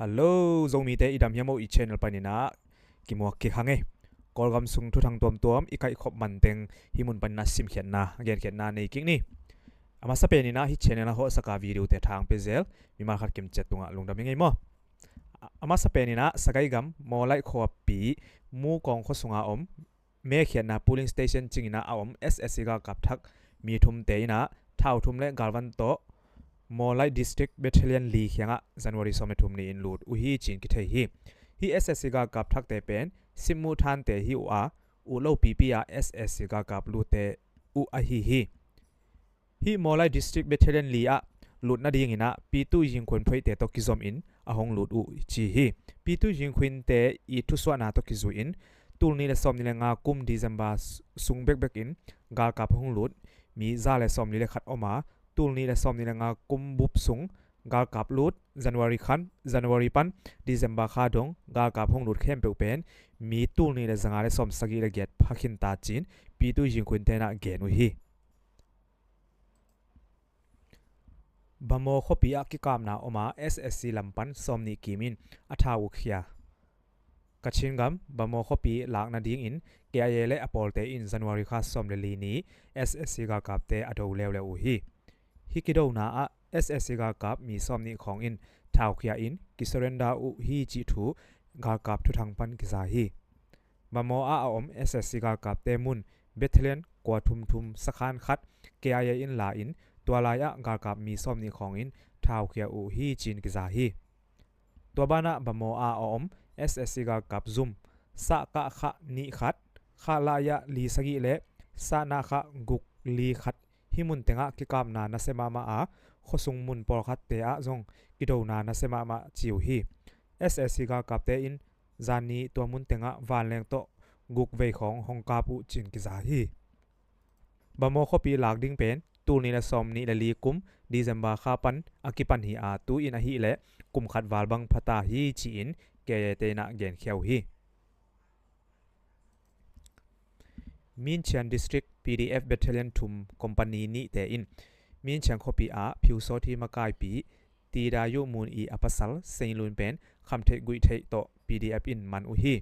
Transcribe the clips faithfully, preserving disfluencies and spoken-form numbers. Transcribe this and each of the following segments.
Hello, Zomite i dam hiam? Aw, i channel paninah kimuak kik hang ei. Kawlgam sung thuthang tuamtuam i kaihkhop manteng hih mun paninah simkhiatna, genkhiatna nei kik ni. A masa peninah hih channel a hawhsaka videote thang pia zel mimal khat kimciat tungah lungdam ing ei maw. A masa peninah Sagaing gam Mawlaih khuapi Mukawng khua sunga om, mekhiatna polling station cinginah a om S S C galkap thak mi thumte inah thau thum le galvan tawh Mawlaih District Battalion li khiangah January sawm le thum ni-in lut uh hi ci-in kithei hi. Hih S S C galkap thakte pen Simmu thante hi uh a, uh lo pipi a S S C galkap lutte uh ahi hi. Hih Mawlaih District Battalion li ah lut nadinginah Pitu Yingkhun phoihte tawh kizomin a hong lut uh ci hi. Pitu Yingkhunte i thusuahna tawh kizui-in tul nih le sawm nih le nga kum December sung bekbek in galkap hong lut mi za le sawm li le khat om a, tul nih le sawm nih le nga kum bup sung galkap lut January khan, January pan December kha dong galkap hong lut khempeuh pen mi tul nih le za nga le sawm sagih le giat pha khin ta ci-in Pitu Yingkhun tenah gen uh hi. Bhamo khuapi ah kikapna om a, S S C lam pan sawm nih kim in a thau uh khia. Kachin gam Bhamo khuapi lak nadingin K I A le a pawlte in January kha sawm le li ni S S C galkapte a do leuleu uh hi. Hih kidona ah S S C galkap mi sawm nih khawng in thau khia in kisurrender uh hi cih thu galkap thuthang pan kiza hi. Bhamo ah a om S S C galkapte mun Battalion kua thum thum sakhan khat K I A in la in, tua lai ah galkap mi sawm nih khawng in thau khia uh hi ci-in kiza hi. Tua banah Bhamo ah a om S S C galkap zum sah kah kha nih khat, kha lai ah li sagih le sah nah kha guk li khat, hih mun tengah kikapna nasia mahmah a, khuasung mun pawlkhatte ah zong kidona nasia mahmah ci uh hi. S S C galkapte in zan ni tua mun tengah vanleng tawh guk vei khawng hong kap uh ci-in kiza hi. Bhamo khuapi lak ding pen tul nih le sawm nih le li kum December kha pan a kipan hi a, tu-in ahih leh kum khat val bang phata hi ci-in K I A te inah genkhia uh hi. Minchian District P D F Battalion thum Company nihte in Minchian khuapi ah Phewsawthi makaipi Tida Yuh Mun I a pasal Seinlun pen khamtheih guihtheih tawh P D F in man uh hi.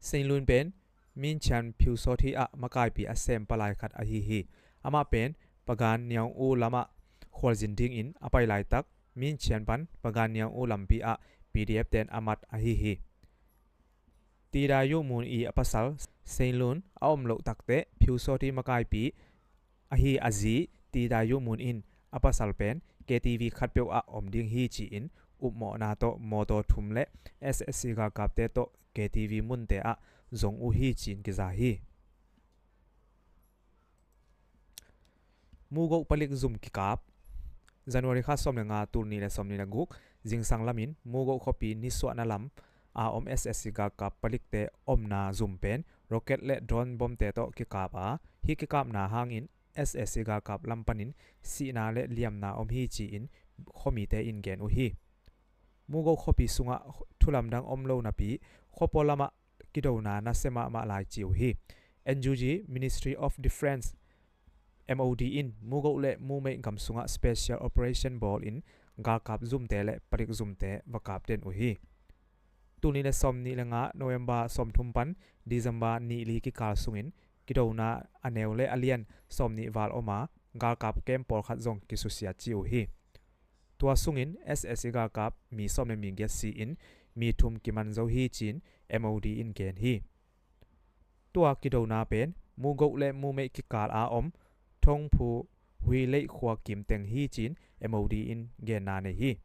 Seinlun pen Minchian Phewsawthi ah makaipi a sem palai khat ahi hi. Amah pen Pagan Niang U lamah khualzin dingin a pai laitak Minchian pan Pagan Niang U lampi ah P D F ten a mat ahi hi. Tida Yuh Mun I a pasal Seinlun a om loh takteh Phewsawthi makaipi ahi a zi Tida Yuh Mun in a pasal pen K T V khatpeuh ah om ding hi ci-in upmawhna tawh mawtaw thum le S S C galkapte tawh K T V munte ah zong uh hi ci-in kiza hi. Mugoh palik zum kikap. January kha sawm le nga tul nih le sawm nih le guk zingsang lamin Mugoh khuapi nisuahna lam a om S S C galkap palikte omna zum pen rocket le drone bomte tawh kikap a, hih kikapna hangin S S C galkap lam panin sihna le liamna om hi ci-in khuamite in gen uh hi. Mugoh khuapi sungah thulamdang om lo napi khuapaw lamah kidona nasia mahmah lai ci uh hi. N U G Ministry of Defence M O D in Mugoh le Mumeih gam sungah special operation bawl in galkap zumte le palik zumte va kap den uh hi. Tul nih le sawm nih le nga November sawm thum pan December nih li kikal sungin kidona a neu le a lian sawm nih val om a, galkap kem pawlkhat zong kisusia ci uh hi. Tua sungin S S C galkap mi sawm le mi giat si-in mi thum kiman zo hi ci-in M O D in gen hi. Tua kidona pen Mugoh le Mumeih kikal a om Thongphu Huileih khua kim teng hi ci-in M O D in genna nei hi.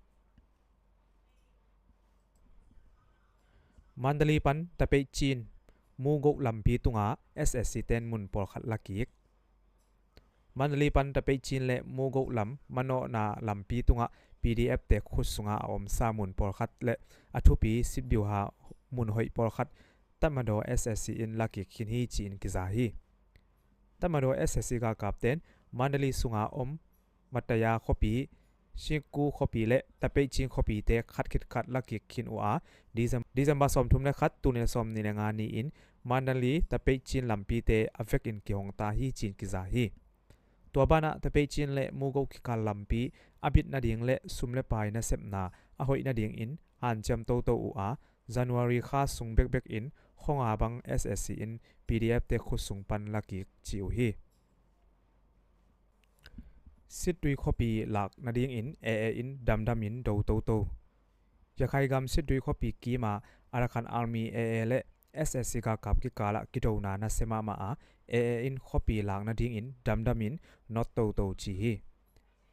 Mandalay pan Tapeichin Mugoh lampi tungah S S C ten mun pawlkhat lakik. Mandalay pan Tapeichin le Mugoh lam manawhna lampi tungah P D F te khut sungah a omsa mun pawlkhat le a thupi sitbiuha mun hoih pawlkhat Tatmadaw S S C in lakik khin hi ci-in kiza hi. Tatmadaw S S C galkapten Mandalay sunga om Mataya khuapi, Shingku khuapi le Tapeichin khuapite khat khit khat lakik khin uh a, Decem-, December sawm thum le khat, tul nih le sawm nih le nga ni-in Mandalay Tapeichin lampite a vekin kihong ta hi ci-in kiza hi. Tua banah Tapeichin le Mugoh kikal lampi a bit nading le sum le pai nasepna a hoih nadingin hanciam toto uh a, January kha sung bekbek in khuanga bang S A C in P D F te khut sung pan la kik ci uh hi. Sittwe khuapi lak nadingin A A in damdamin do toto. Yakhai gam Sittwe khuapi kima Arakan Army A A le S A C galkap kikalah kidona nasia mahmah a, A A in khuapi lak nadingin damdamin not toto ci hi.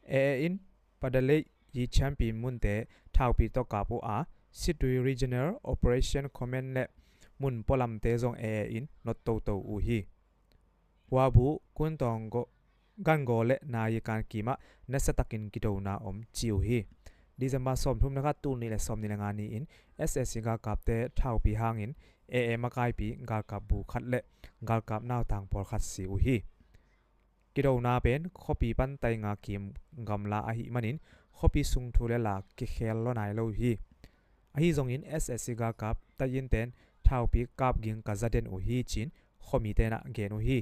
A A in Padalei Yi Champi munte thaupi tawh kap uh a, Sittwe Regional Operation Command le mun pualamte zong A A in not toto uh hi. Huabu Kuntawng Gangaw le Nayikan kimah nasiatakin kidona om ci uh hi. December sawmthum le khat, tul nih le sawmnih le nga ni-in S A C galkapte thaupi hangin A A makaipi galkap bu khat le galkap nautang pawlkhat si uh hi. Kidona pen khuapi pan tainga kim gamla ahih manin khuapi sung thu le la kikhel lo nai lo hi. Ahi zongin S A C galkap taiyinten thaupi kap ging ka za den uh hi ci-in khuamite nah gen uh hi.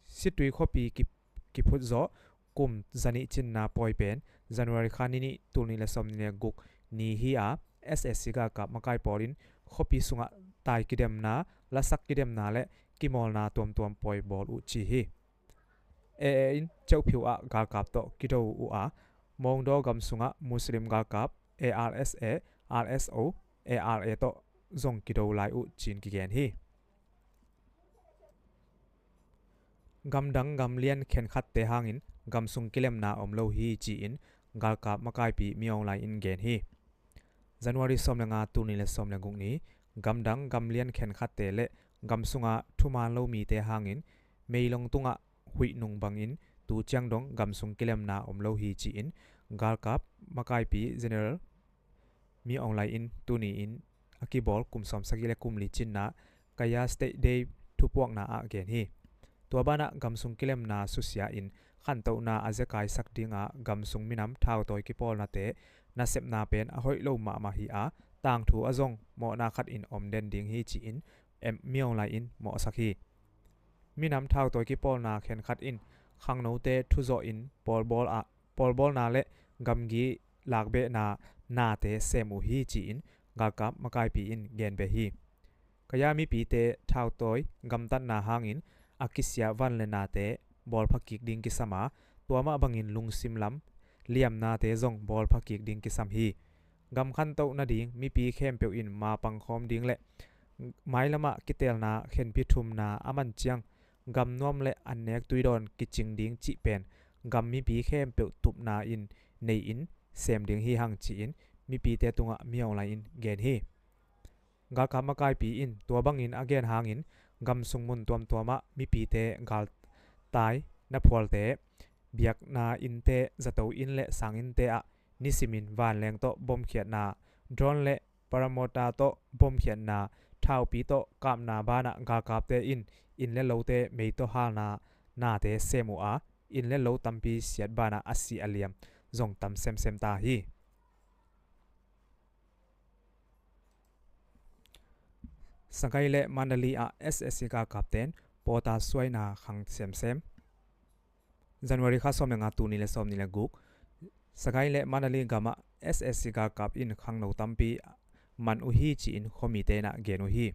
Sittwe khuapi ki, kiphut zawh kum zanih cinna pawi pen January kha ni nih, tul nih le sawmnih le guk ni hi a, S A C galkap makai pawlin khuapi sungah tai kidemna, lasak kidemna le kimawlna tuamtuam pawi bawl uh ci hi. A A in Ceuhphiu ah galkap tawh kido uh a, Mawngdaw gam sungah Muslim galkap A R S A, R S O, A R A tawh zong kido lai uh ci-in kigen hi. Gamdang gamlian khenkhatte hangin gamsung kilemna om lo hi ci-in galkap makaipi Min Aung Hlaing in gen hi. January sawm le nga, tul nih le sawm le guk ni, gamdang gamlian khenkhatte le gamsunga thuman lo mite hangin meilong tungah huih nung bangin tu ciang dong gamsung kilemna om lo hi ci-in galkap makaipi General Min Aung Hlaing in tuni in a kibawl kum sawmsagih le kum li cinna Kayah State Day thupuakna ah gen hi. Tua banah gamsung kilemna susia in khantohna a zekaisak dinga gamsung minam thautawi kipawlnate nasepna pen a hoih lo mahmah hi a, tangthu a zong mawhna khat in om den ding hi ci-in Min Aung Hlaing in mawhsak hi. Minam thautawi kipawlna khenkhat in khangnote thuzawh in pawlbawl ah, pawlbawlna le gamgi lakbehna nate sem uh hi ci-in galkap makaipi in gen beh hi. Kayah mipite thautawi gamtatna hangin a kisia van le nate bawlpha kik ding kisam a, tua mah bangin lungsim lam liamnate zong bawlpha kik ding kisam hi. Gam khantoh nading mipi khempeuh in mapang khawm ding le mailamah kitelna khenpi thumna a man ciang gam nuam le annek tuidawn kicing ding cih pen gam mipi khempeuh tupna in nei in sem ding hi hang ci-in mipite tungah Min Aung Hlaing in gen hi. Galkap makaipi in tua bangin a gen hangin gamsung mun tuamtuamah mipite galtai na phualte, biakna innte, zato inn le sang innte ah nisimin vanleng tawh bomkhiatna, drone le paramotor tawh bomkhiatna, thaupi tawh kapna banah galkapte in inn le lote mei tawh halna nate sem uh a, inn le lo tampi siat banah a si a liam zong tam semsem ta hi. Sagaing le Mandalay ah S A C galkapten pawta suaina khang semsem. January kha sawm le nga, tul nih le sawmnih le guk, Sagaing le Mandalay gamah S A C galkap in khangno tampi man uh hi ci-in khuamite nah gen uh hi.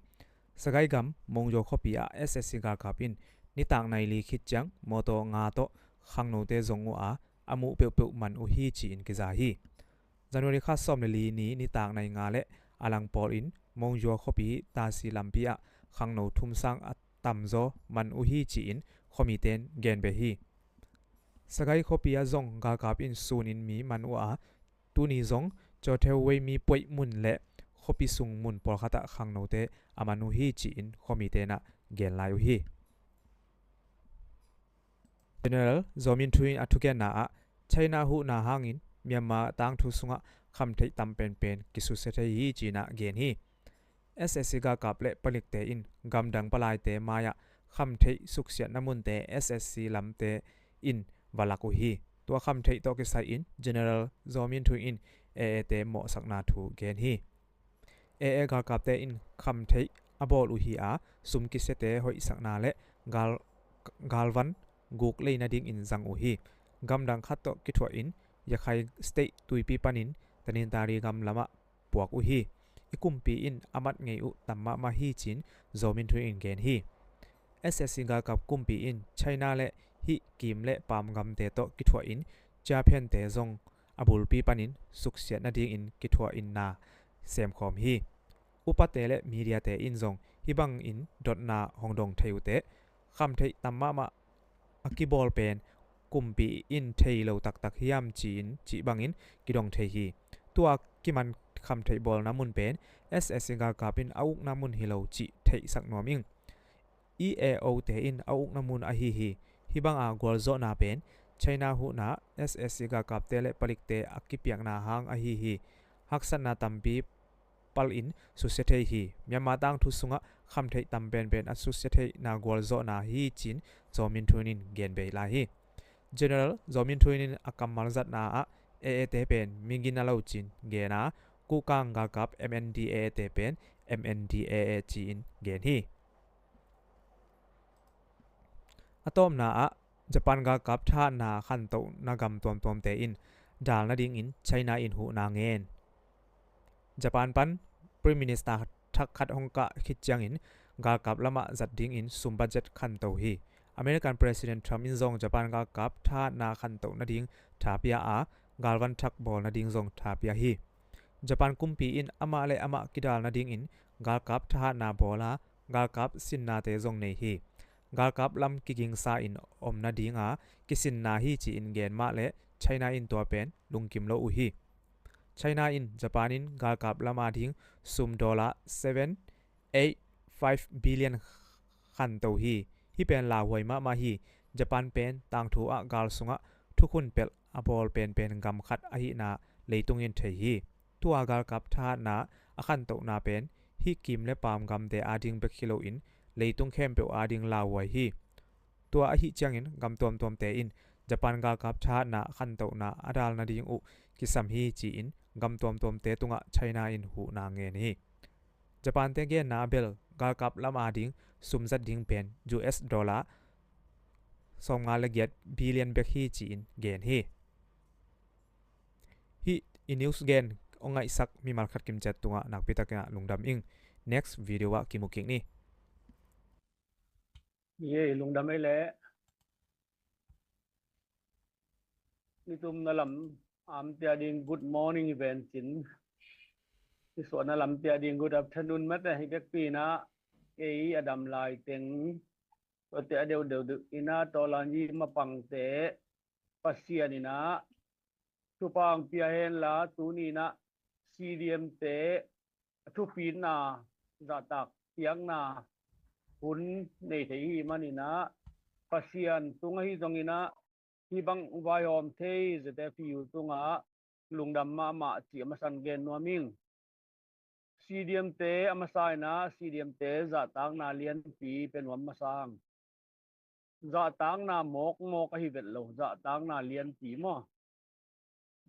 Sagaing gam Mongjaw khuapi ah S A C galkap in nitak nai li khit ciang mawtaw nga tawh khangnote zong uh a, a muh peuhpeuh man uh hi ci-in kiza hi. January kha sawm le li ni nitak nai nga le a lang pawlin Mongjaw khuapi Tasi lampi ah khangno thum sang a tamzaw man uh hi ci-in khuamiten gen beh hi. Sagaing khuapi ah zong galkap in sunin mi man uh a, tuni zong Chotheu Weimi Puaih mun le khuapi sung mun pawlkhat ah khangnote a man uh hi ci-in khuamite nah gen lai uh hi. General Zaw Min Thu in a thugenna ah China huhna hangin Myanmar tangthu sungah khamtheih tam penpen kisusia thei hi ci-in ah gen hi. S A C galkap le palikte in gamdang palaite mai-ah khamtheih suksiatna munte S A C lamte in va lak uh hi. Tua khamtheih tawh kisai-in General Zaw Min Thu in A A te mawhsakna thu gen hi. A A galkapte in khamtheih a bawl uh hi a, sum kisiate hoihsakna le gal, galvan guk lei nadingin zang uh hi. Gamdang khat tawh kithuahin Yakhai State tuipi panin Tanintari gam lamah puak uh hi. I kumpi in a mat ngei uh tam mahmah hi ci-in Zaw Min Tun in gen hi. S S C galkap kumpi in China le hih kim le paam gamte tawh kithuah in Japan-te zong a bulpi panin suksiat nadingin kithuah inna semkhawm hi. Upate le mediate in zong hih bangin dotna hong dong thei uhteh, khamtheih tam mahmah a kibawl pen kumpi in thei lo taktak hiam ci-in cih bangin kidong thei hi. Tua kiman khamtheih bawlna mun pen S S C galkap in a ukna mun hi lo cih theihsak nuam ing. E A O te in a ukna mun ahi hi. Hih banga gualzawhna pen China huhna, S S C galkapte le palikte a kipiakna hang ahi hi. Haksatna tampi palin susia thei hi. Myanmar tangthu sungah khamtheih tam penpen a susia theihna gualzawhna hi ci-in Zaw Min Tun in gen bei lai hi. General Zaw Min Tun in a kammal zatna ah A A te pen migin a lo ci-in gen a, Kukang galkap M N D A A te pen M N D A A ci-in gen hi. A tawpna ah Japan galkap thahatna khantohna gam tuamtuamte in dal nadingin China in huhna ngen. Japan pan Prime Minister thak khat hong kah khit ciangin galkap lamah zat dingin sum budget khanto hi. American President Trump in zong Japan galkap thahatna khantoh nading thapia a, galvan thak bawl nading zong thapia hi. Japan kumpi in amah le amah kidal nadingin galkap thahatna bawl a, galkap sinnate zong nei hi. Galkap lam kigingsa in om nadinga kisinna hi ci-in gen mah le China in tua pen lungkim lo uh hi. China in Japan in galkap lam ading sum dollar seven eight five billion khanto hi. Hih pen lauhuai mahmah hi. Japan pen tangthu ah gal sungah thukhun pelh a bawl penpen gam khat ahihna leitung in thei hi. Tua galkap thahatna a khantohna pen hih kim le paam gamte ading bek hi loin leitung khempeuh ading lauhuai hi. Tua ahih ciangin gam tuamtuamte in Japan galkap thahatna a khantohna a dal nading uh kisam hi ci-in gam tuamtuamte tungah China in huhna ngen hi. Japan-te genna ah bel galkap lam ading sum zat ding pen U S dollar sawmnga le giat billion bek hi ci-in gen hi. Hih i news gen hong ngaihsak mimal khat kimciat tungah nakpi takin ah lungdam ing. Next video ah kimu kik ni. Ye, lungdam ei leh. Nitumna lam amte ading good morning hi ven cin, nisuahna lamte ading good afternoon mate hi. Bekpi in ah ei a dam lai teng, tuate a deuhdeuh in ah tawlanyi mapangte Pasian in ah thupha hong pia henla, tuni in ah C D M-te a thupitna, zahtak piakna hun nei thei i hih manin ah Pasian tung ahi zongin ah hih bang vaihawm thei Z F U tungah lungdam mahmah cih a masa in gen nuam ing. C D M-te a masa in ah C D M-te zahtakna lianpi pia nuam masa ing. Zahtakna mawkmawk ahi vet lo, zahtakna lianpi maw.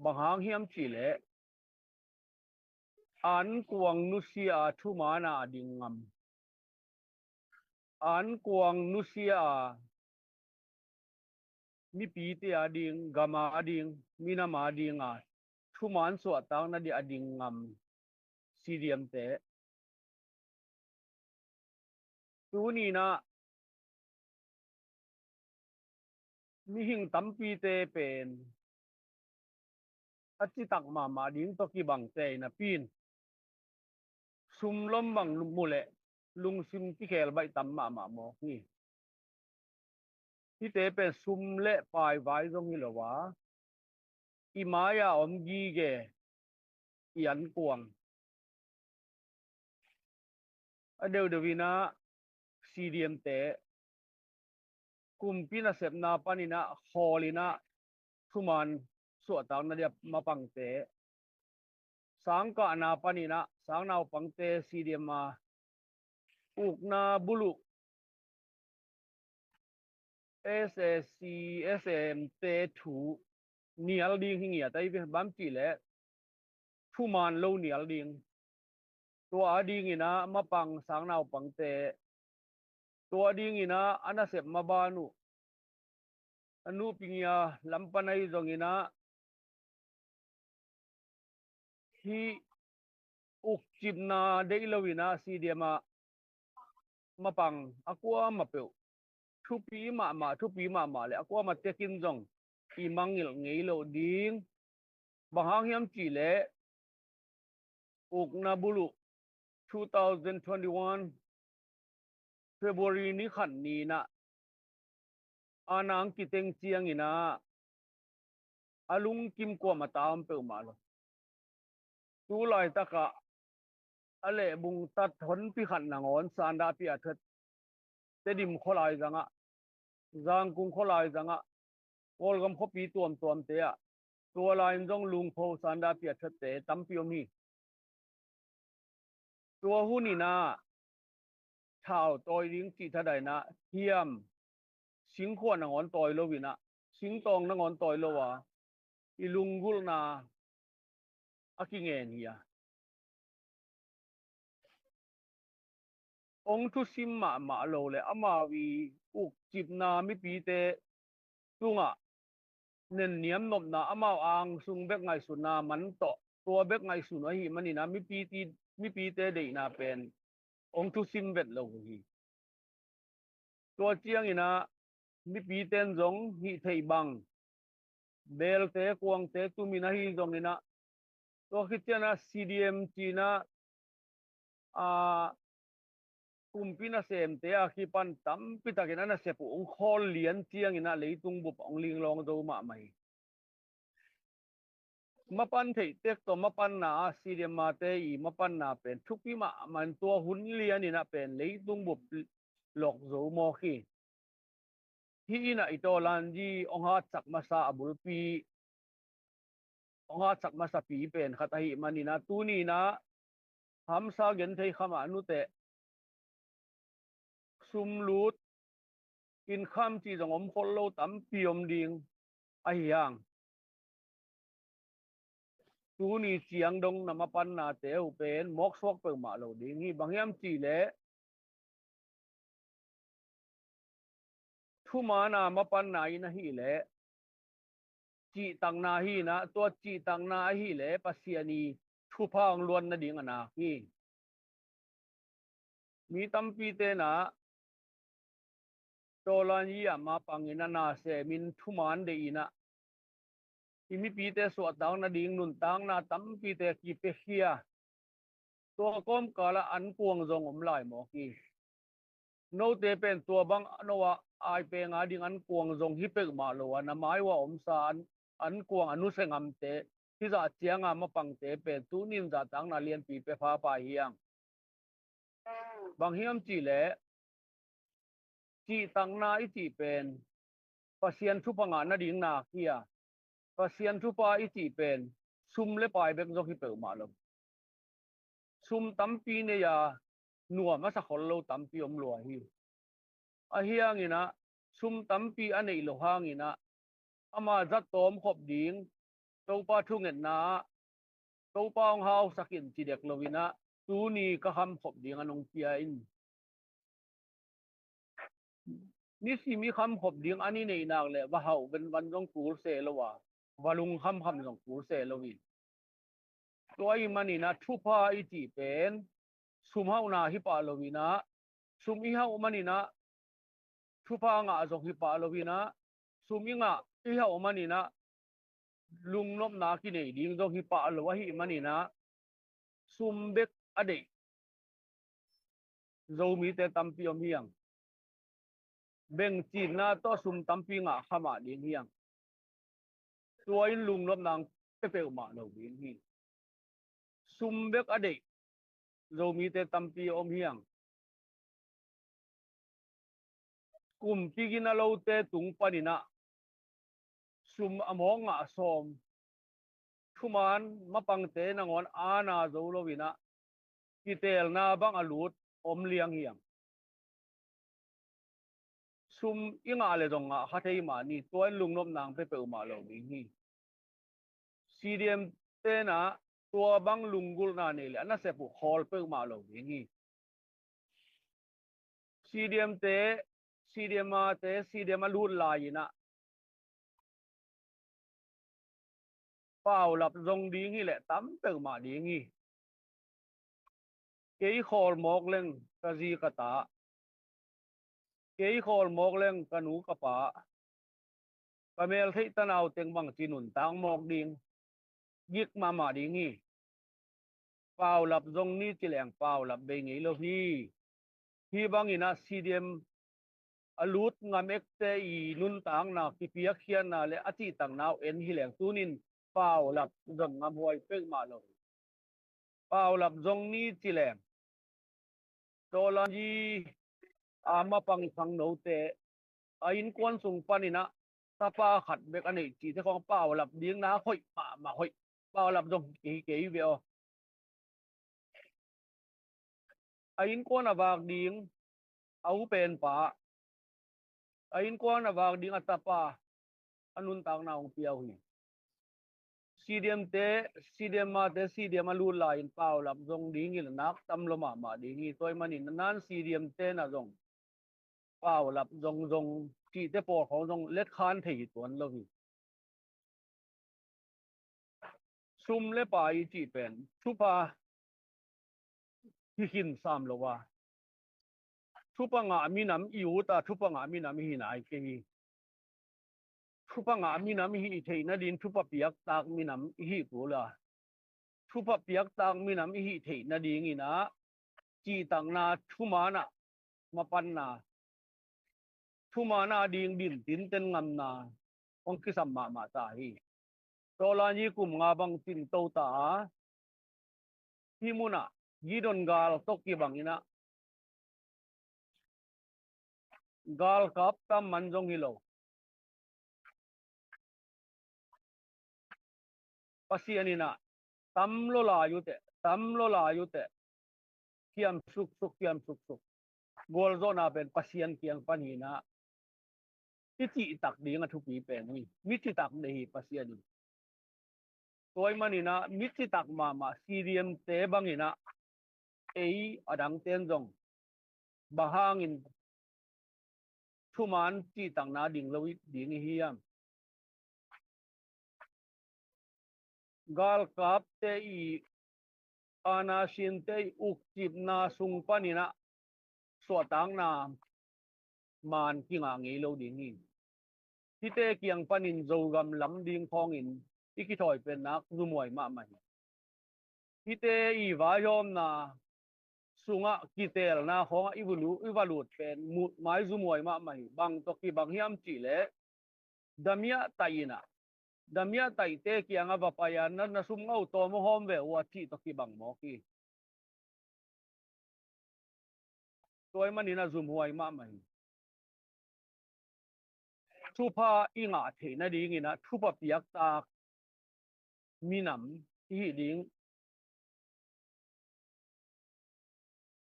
Bang hang hiam cih leh ankuang nusia a thuman a ding ngam, ankuang nusia a mipite ading, gam ading, minam ading a thuman suahtakna ding a ding ngam C D M-te. Tuni in ah mihing tampite pen a citak mahmah ding tawh kibang te in a pin sum lom bang mu leh lungsim kikhel baih tam mahmah mawk hi. Hihte pen sum le pai vai zong hi lo a, i mai-a om gige i ankuang. A deuhdeuh in ah C D M-te, kumpi nasepna panin ah khawl in ah thuman suahtakna dia mapangte, sangkahna panin ah sangnaupangte C D M a ukna buluh S A C, S A M-te thu nial ding hi ngiat ahi ve, bang hang hiam cih leh thuman lo nial ding. Tua adingin ah mapang sangnaupangte, tua adingin ah a nasep maban uh, a nupi ngia lam pan ahi zongin ah hih ukcipna deih lo in ah C D M ah mapang a kuamah peuh thupi mahmah, thupi mahmah le a kuamah tekin zong i mangngilh ngei loh ding. Bang hang hiam cih leh ukna buluh two thousand twenty-one February ni khat ni in ah a nang kiteng ciangin ah a lungkim kuamah ta om peuhmah lo. Tu laitakah a lehbung tat honpi khat nangawn sanda piahthat Tedim khualai zangah, Zangkung khualai zangah, Kawlgam khuapi tuamtuamte ah, tua lai-in zong lungpho sanda piahthatte tampi om hi. Tua hun in ah thau tawi ding cih thadaina hiam, singkhua nangawn tawi lo in ah, singtawng nangawn tawi lo a, i lunggulhna a kingen hi a, hong thusim mahmah lo le amau i ukcipna mipite tungah nenniam nopna, amau angsung bek ngaihsutna man tawh, tua bek ngaihsun uh ahih manin ah mipite deihna pen hong thusim vet lo uh hi. Tua ciangin ah mipite in zong hih theih bang belte kuangte tumin ahi zongin ah, tua khit ciangin ah C D M ci-in ah, a, kumpi nasemte a kipan tampi takin a nasep uh hong khawl lian ciangin ah leitung bup hong linglawng zo mahmah hi. Mapan theih tek tawh mapanna a, C D M a te i mapanna pen thupi mahmah in tua hun lian in ah pen leitung bup lawk zo mawk hi. Hih in ah i Tawlanyi hong hatsak masa a bulpi, hong hatsak masapi pen khat ahih manin ah tuni in ah hamsa genthei khamah nuteh, sumlut, inn kham cih zong om khol lo tampi om ding ahi hang, tuni ciang dong na mapannate uh pen mawksuak peuhmah lo ding hi. Bang hiam cih leh thumaana mapanna in ahih leh cihtakna hi in ah, tua cihtakna ahih leh Pasian i thupha hong luan nading a nak hi. Mi tampite in ah Tawlanyi ah mapangin a nasemin thuman deih in ah i mipite suahtak nading nuntakna tampite kipiakhia. Tua kawmkalah ankuang zong om lai mawk hi. Note pen tua bang no ah aipenga ding ankuang zong hi peuhmah lo a, na mai uh a omsa an, ankuang a nusia ngamte, hizah cianga mapangte pen tuni in zahtakna lianpi pia phapha hi hang. Bang hiam cih leh cihtakna i cih pen Pasian thupha ngah nading nak hi a, Pasian thupha i cih pen sum le pai bek zong hi peuhmah lo. Sum tampi nei a nuam a sa khol lo tampi om lua hi. Ahi hangin ah sum tampi a neih loh hangin ah ama zat tawm khop ding, Topa thungetna ah Topa hong hausak in ci dek lo in ah tuni ka kham khop ding an hong pia in. Nisim i kham khop ding an i neih nak leh va hauh venvan zong kul se lo a, va lungkham kham zong kul se lo hi. Tua ahih manin ah thupha i cih pen sum hauhna hi pah lo in ah, sum i hauh manin ah thupha ngah zong hi pah lo in ah, sum i ngah i hauh manin ah lungnopna kinei ding zong hi pah lo ahih manin ah, sum bek a deih Zomite tampi om hi hang. Bengcitna tawh sum tampi ngah kha mah ding hi hang. Tua in lungnopna hong pia peuhmah lo ding hi. Sum bek a deih Zomite tampi om hi hang. Kumpi ginalote tung panin ah sum a mawk ngah sawm, thuman mapangte nangawn aana zo lo in ah kiteelna bang a lut om liang hi hang. Sum i ngah leh zong ngah kha thei mah ni, tua in lungnopna hong pia peuhmah lo ding hi. C D M te in ah tua bang lunggulhna nei leh a nasep uh khawl peuhmah lo ding hi. C D M te, C D M a te, C D M a lut lai in ah paulap zong ding hi leh tam peuhmah ding hi. Kei khawl mawk leng ka zi ka ta, kei khawl mawk leng ka nu ka pa, ka mel theih tanau teng bangci nuntak mawk ding, gik mahmah ding hi. Paulap zong ni ci leng paulap bei ngei lo hi. Hi bangin ah C D M a lut ngam ekte i nuntakna, kipiakkhiatna le a cihtakna uh en hi leng tunin paulap zong ngam huai peuhmah lo. Paulap zong ni ci leng, Tawlanyi a mapang khangnote a innkuan sung panin ah tapa khat bek a neih cihte khawng paulap ding na hoih mahmah hoih. Paulap zong hi kei ve aw. A innkuan a vak ding a upenpa, a innkuan a vak ding a tapa a nuntakna hong pia uh hi. C D M te, C D M a te, C D M a lut lai-in paulap zong ding hi leh nak tam lo mahmah ding hi. Tua ahih manin a nan C D M te na zong paulap zongzong cihte pawl khawng zong letkhan thei hi tuan lo hi. Sum le pai i cih pen thupha hi khin sam lo a, thupha ngah minam i ut a, thupha ngah minam i hi nai kei hi. Thupha ngah minam i hih theih nading, thupha piaktak minam i hih kul a, thupha piaktak minam i hih theih nadingin ah cihtakna, thuman ah mapanna, thuman a ding din tinten ngamna hong kisam mahmah ta hi. Tawlanyi kum nga bang cin to ta a, hih munah Gideon gal tawh kibangin ah galkap tam man zong hi lo. Pasian in ah tam lo lai uh teh, tam lo lai uh teh, kiam suksuk, kiam suksuk. Gualzawhna pen Pasian kiang panin ah i cihtak ding a thupi pen hi. Mi citak ding hi Pasian in. Tua ahih manin ah mi citak mahmah C D M te bangin ah ei a dangten zong bang hangin thuman cihtakna ding lo i ding i hiam? Galkapte i, anasinte i ukcipna sung panin ah suahtakna man kingah ngei lo ding hi. Hihte kiang panin Zogam lam ding khawngin i kithawi pen nak zumhuai mahmah hi. Hihte i vaihawmna sungah kiteelna khawngah i va lut, i va lut pen mu-, mai zumhuai mahmah hi. Bang tawh kibang hiam cihleh, damiah taih in ah, damiah taihte kiangah va pai a, na, na sum ngah uh tawm aw, hawm ve uh a cih tawh kibang mawk hi. Tua ahih manin ah zumhuai mahmah hi. Thupha i ngah theih nadingin ah thupha piaktak minam i hih ding,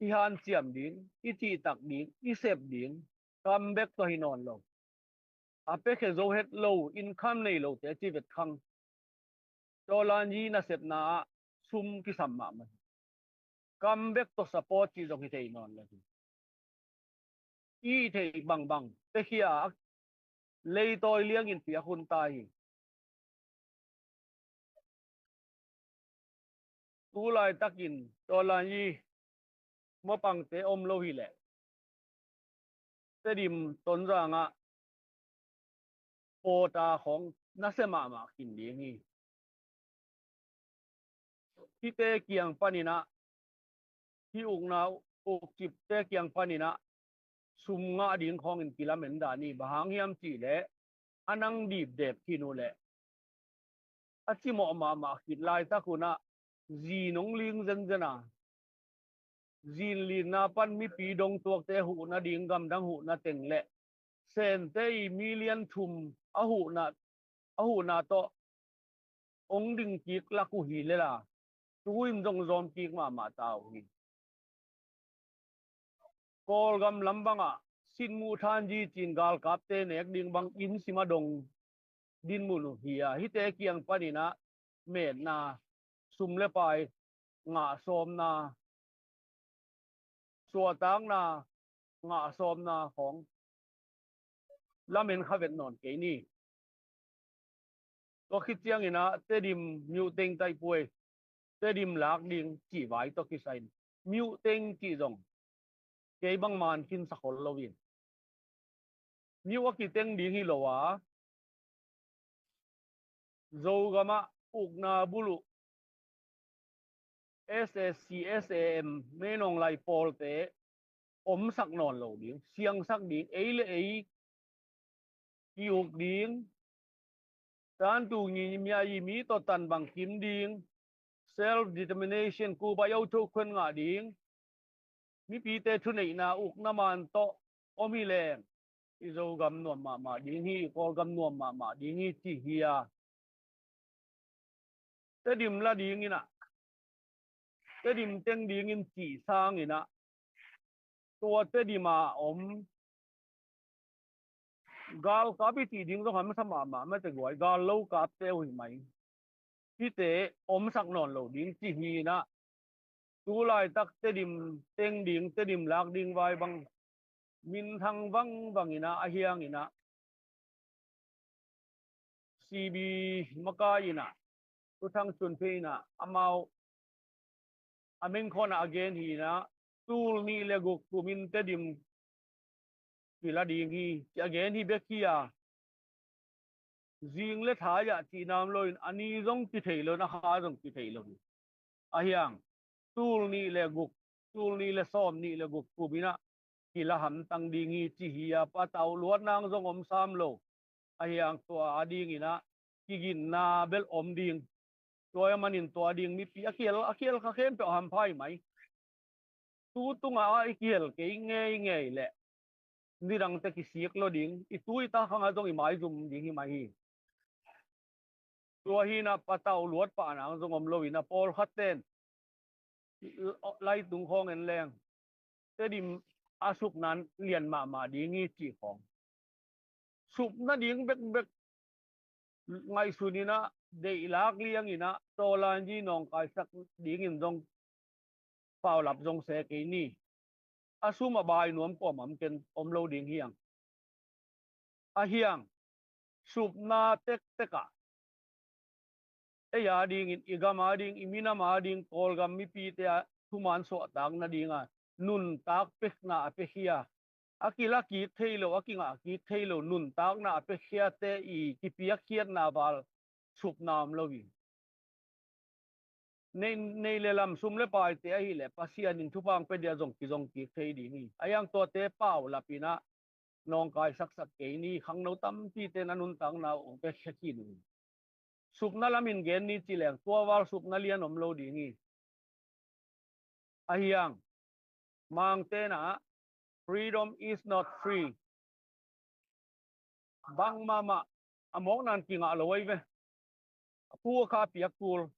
i hanciam ding, i cihtak ding, i sep ding kam bek tawh hi nawn lo. A piakhia zo het lo, income nei lote ci vet khang. Tawlanyi nasepna ah sum kisam mahmah hi. Kam bek tawh support cih zong hi thei nawn lo hi. I theih bangbang piakhia a, leitawi liangin piak hun ta hi. Tu laitakin Tawlanyi mapangte om lo hileh, Tedim Tonzang ah pawta khawng nasia mahmah khin ding hi. Hihte kiang panin ah, hih ukna ukcipte kiang panin ah sum ngah ding khawngin kilamen dan hi. Bang hang hiam cihleh, a nang dipdep khin uh leh, a cimawh mahmah khit laitak un ah zin hong ling zenzen a, zinlinna pan mipi dongtuakte huh nading, gamdang huh na teng le Sente i million thum a huhna, a huhna tawh hong ding kik lak uh hi lel a, tu in zong zawm kik mahmah ta uh hi. Kawlgam lam bangah sinmuh thanji cin galkapte nek ding bang inn sim a dong dinmun uh hi a, hihte kiang panin ah metna, sum le pai ngah sawmna, suahtakna ngah sawmna khawng lamen kha vet nawn kei ni. Tua khit ciangin ah Tedim myo teng taih puai, Tedim lak ding cih vai tawh kisai in, myo teng cih zong kei bangman khin sak hol lo in, myo a kiteng ding hi lo a, Zogam ah ukna buluh S S C, S A M, Min Aung Hlaing pawlte omsak nawn lo ding, siangsak ding, ei le ei i uk ding, tantu ngi mya i mi tawh tan bang kim ding, self determination, kubai autho khuen ngah ding, mipite thuneihna ukna man tawh om hi leng, i Zogam nuam mahmah ding hi, i Kawlgam nuam mahmah ding hi, ci hi a. Tedim la dingin ah, Tedim teng dingin cih sangin ah, tua Tedim a om galkap i cih ding zong hamsa mahmah mate guai, gal lo kapte uh hi mai. Hihte omsak nawn lo ding ci hi in ah, tu laitak Tedim teng ding, Tedim lak ding vai bang minthang vangbang in ah, a hiang in ah, C B makai in ah, Pu Thang Chun Phei in ah, amau a mengkhawng ah a gen hi in ah, tul nih le guk kumin Tedim kila ding hi, ci a gen hi bek hi a, zing le thai ah cihna om lo in, a ni zong kithei lo in, a kha zong kithei lo hi. A hiang, tul nih le guk, tul nih le sawm nih le guk kumin ah kila hamtang ding hi, ci hi a, patau luat nang zong om sam lo. A hiang, tua a dingin ah kiginna bel om ding. Tua ahih manin tua ding mipi a khial, a khial kha khempeuh a hampha hi mai. Tu tungah i kihel kei ngeingei leh nidangte kisik lo ding, i tu i ta khangah zong i maizum ding hi mai hi. Tua hi in ah patau luat pah nang zong om lo in ah, pawlkhat ten laitung khawng en leng, Tedim a supna lian mahmah ding hi cih khawng, supna ding bekbek ngaihsun in ah, deih lak liang in ah, Tawlanji nawngkaisak dingin zong paulap zong se kei ni. A sum a bai nuam kuamah om ken om lo ding hi hang. A hiang, supna tektek ah ei a dingin, i gam a ding, i minam a ding, Kawlgam mipite a thuman suahtak nading a nuntak pekna a pekhia, a kila kik thei lo, a kingah kik thei lo nuntakna a pekhiate i kipiakkhiatna val supna om lo hi. Nei, nei le lam, sum le paite ahih leh Pasian in thupha pia dia zong kizong kik thei ding hi. A hiang, tuate paulap in ah nawngkai saksak kei ni. Khangno tampite in a nuntakna uh pekhia khin uh hi. Supna lamin gen ni ci leng, tua val supna lian om lo ding hi. A hiang, Mangte in ah, freedom is not free. Bangmahmah a mawkna in kingah lo ahi ve. A phu a kha piak kul.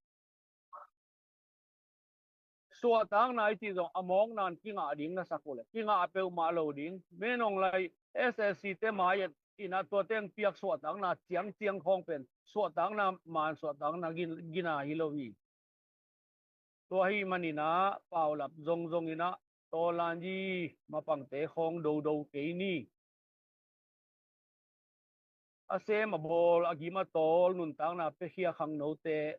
Suahtakna i cih zong a mawkna in kingah ding na sak uh leh, kingah peuhmah lo ding. Min Aung Hlaing S S C te mai-ah in ah tua teng piak suahtakna ciangciang khawng pen suahtakna man, suahtakna gin, gina hi lo hi. Tua ahih manin ah paulap zongzong in ah, Tawlanji mapangte khawng dodo kei ni. A sem a bawl, a gim a tawl nuntakna pekhia khangnote,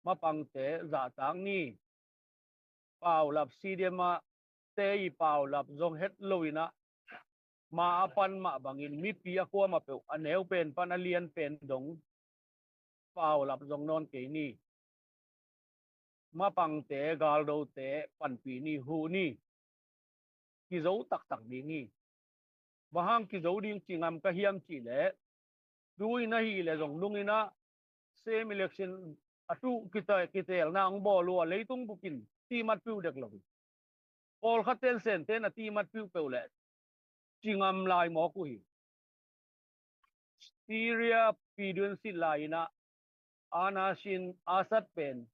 mapangte zahtak ni. Paulap, C D M a te i paulap zong het lo in ah, ma a pan mah bangin mipi a kuamah peuh, a neu pen pan a lian pen dong paulap zong nawn kei ni. Mapangte, galdote panpih ni, huh ni. Kizo taktak ding hi. Bang hang kizo ding ci ngam ka hiam cih leh, tu in ahih leh zong nung in ah sem election a tuh kite-, kiteelna hong bawl uh a, leitung bup in timatpih uh dek lo hi. Pawlkhat ten, Sente in a timatpih uh peuh leh ci ngam lai mawk uh hi. Syria piduan sit lai in ah, ana sin Assad pen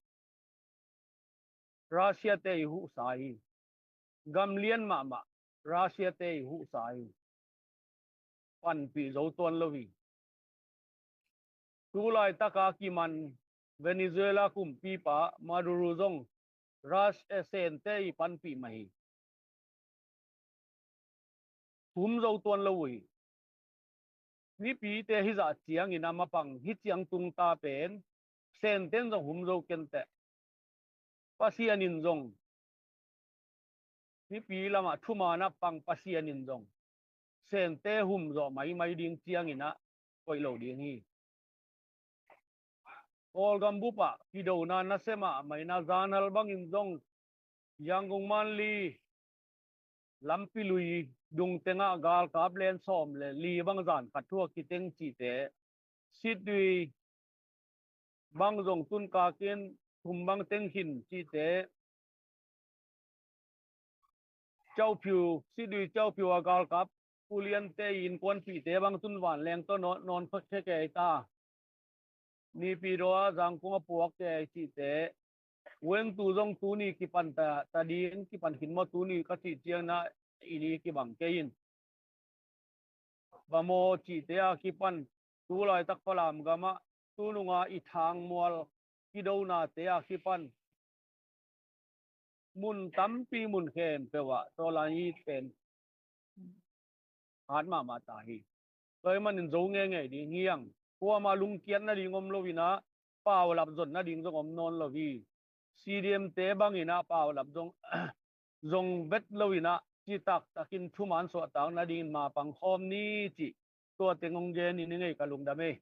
Russia te i huhsa hi. Gam lian mahmah Russia te i huhsa hi. Panpih zo tuan lo hi. Tu laitaka kiman Venezuela kumpipa Maduro zong Russia, Sente i panpih mah hi. Thum zo tuan lo uh hi. Mipite hizah ciangin a mapang hi ciang tungta pen Sente in zong hum zo kenteh. Pasian in zong, mipi lamah thumaanah pang Pasian in zong Sente hum zawh maimai ding ciangin ah koih lo ding hi. Kawlgam bupah kidona nasem ah maina zanhal bangin zong Yangon Manli lampi lui dung tengah galkap len sawm le li bang zan khat thu a kiteng cihte, Sittwe bang zong tunkakin thum bang teng khin cihte, Kyaukphyu, Sittwe Kyaukphyu a galkap Pu Liante innkuanpihte bang tun vanleng tawh nawn, nawn khia kei ta. Naypyidaw ah zangkung a puak kei cihte, Wengtu zong tuni kipan ta, ta ding, kipan khin maw tuni ka cih ciangin ah i ni kibang kei in. Bamaw cihte a kipan, tu laitak Falam gamah, tu nunga i thangmual kidonate a kipan mun tampi, mun khempeuh ah tawlan i pen hat mahmah ta hi. Tua ahih manin zo ngeingei ding hi hang. Kuamah lungkiat nading om lo in ah, paulap zon nading zong om nawn lo hi. CDM-te bangin ah paulap zong, zong vet lo in ah, citak takin thuman suahtak nadingin mapang khawm ni cih tua teng hong gen in i ngei ka lungdam ei.